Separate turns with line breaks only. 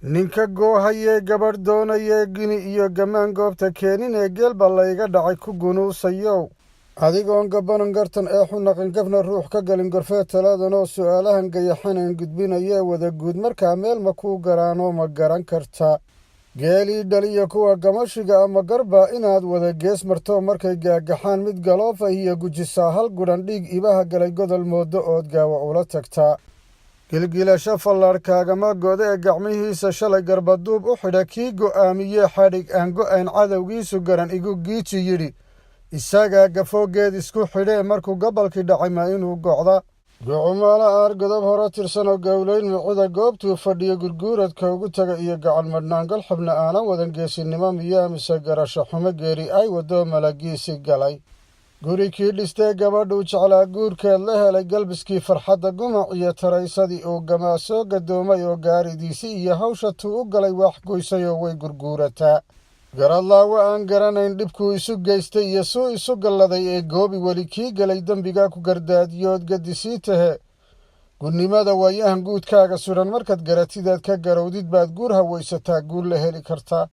Ninka goohayee gabadh doonayee gini iyo gammaan goobta keeninee geelba layga dhacay ku gunuusayow, adigoon gabanan gartan ee xunaqin gafna ruux ka galin gorfee taladanoo su'aalahan gayaxaneen gudbinayee wada guud markaa meel ma kuu garaanoo ma garan karta? Geelii dhaliya kuwa gamashiga ama garba inaad wada gees marto, markay gaagaxaan mid galoofa iyo gujisaa hal gudhan dhiig ibaha galay godol moodo ood gaawa ula tagtaa. Gilgilasho fallaadhkaagama goda ee gacmihiisa shalay garbaduub u xidha kii go'aamiyee xadhig aan go'ayn cadowgiisu garan igu giiji yidhi, isagaa gafoogeed isku xidhee markuu gobolkii dhacay ma inuu gocda. Gucumaala aar godob hore tirsan oo gowlayn micida goobtuu fadhiyo gurguuradka ugu taga iyo gacan madhnaangal xubna aanan wadan geesinimo miyaa mise garasho xumo geeri ay wadoo malagiisi galay. Guri kii dhistee gabadhuu jeclaa guurkeed la helay galbiskii farxadda gumac iyo taraysadii uu gamaa soo gadoomay oo gaaridiisii iyo hawsha tuu u galay waax goysay oo way gurguurataa. Garadlaawo aan garanayn dhibkuu isu geystay iyo suu isu galladay ee goobi weli kii galay dembigaa ku gardaadiyood gadisii tahe. Gunnimada waayahan guudkaaga suran markaad garatidaad ka garowdid baad guur hawaysataa, guul la heli kartaa.